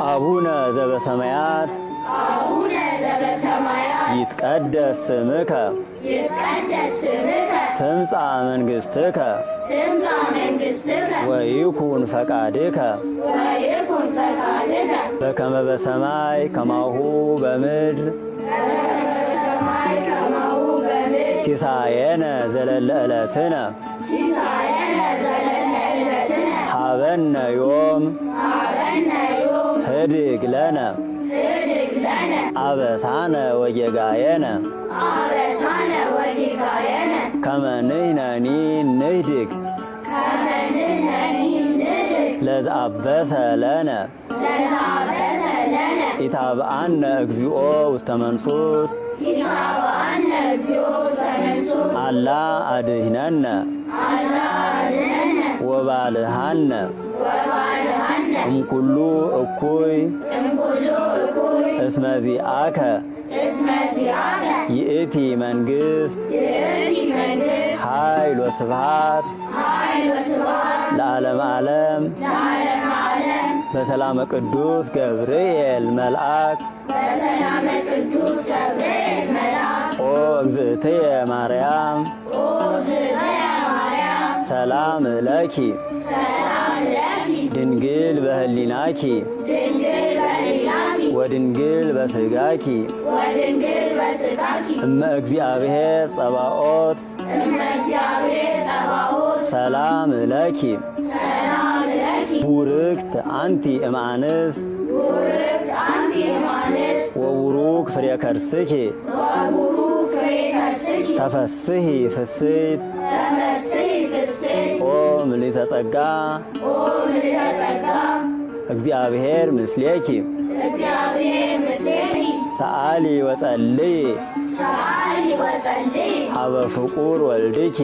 አቡነ ዘበሰማያት አቡነ ዘበሰማያት ይትቀደስ ስምከ ይትቀደስ ስምከ ትምጻእ መንግሥትከ ትምጻእ መንግሥትከ ወይኩን ፈቃድከ ወይኩን ፈቃድከ በከመ በሰማይ ከማሁ በምድር በሰማይ ከማሁ በምድር ሲሳየነ ዘለለ ዕለትነ ሲሳየነ ዘለለ ዕለትነ ሀበነ ዮም ሀበነ ዮም ህድግ ለነ ህድግ ለነ አበሳነ ወጌጋየነ አበሳነ ወጌጋየነ ከመ ንሕነኒ ንህድግ ከመ ንሕነኒ ንህድግ ለዘአበሰ ለነ ለዘአበሰ ለነ ኢታብአነ እግዚኦ ውስተ መንሱት ኢታብአነ እግዚኦ ውስተ መንሱት አላ አድኅነነ አላ አድኅነነ ወባልሃነ ወባልሃነ እምኩሉ እኩይ እምኩሉ እኩይ እስመ ዚአከ እስመ ዚአከ ይእቲ መንግሥት ይእቲ መንግሥት ኃይል ወስብሃት ኃይል ወስብሃት ለዓለመ ዓለም ለዓለመ ዓለም። በሰላመ ቅዱስ ገብርኤል መልአክ በሰላመ ቅዱስ ገብርኤል መልአክ ኦ እግዝእትየ ማርያም ኦ እግዝእትየ ማርያም ሰላም ለኪ ሰላም ለኪ ድንግል በህሊናኪ ድንግል በኅሊናኪ ወድንግል በስጋኪ ወድንግል በሥጋኪ እመ እግዚአብሔር ጸባኦት እመ እግዚአብሔር ጸባኦት ሰላም ለኪ ሰላም ለኪ ቡርክት አንቲ እምአንስት ቡርክት አንቲ እምአንስት ወቡሩክ ፍሬ ከርስኪ ወቡሩክ ፍሬ ከርስኪ ተፈስሂ ፍስሕት ተፈስሒ ፍስሕት ኦ ምልዕተ ጸጋ ኦ ምልዕተ ጸጋ እግዚአብሔር ምስሌኪ እግዚአብሔር ምስሌኪ ሰአሊ ወጸልዪ ሰአሊ ወጸልዪ ኀበ ፍቁር ወልድኪ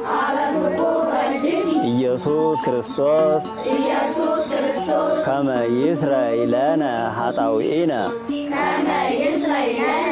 ኀበ ፍቁር ወልድኪ ኢየሱስ ክርስቶስ ኢየሱስ ክርስቶስ ከመ ይስረይ ለነ ኃጣውኢነ ከመ ይስረይ ለነ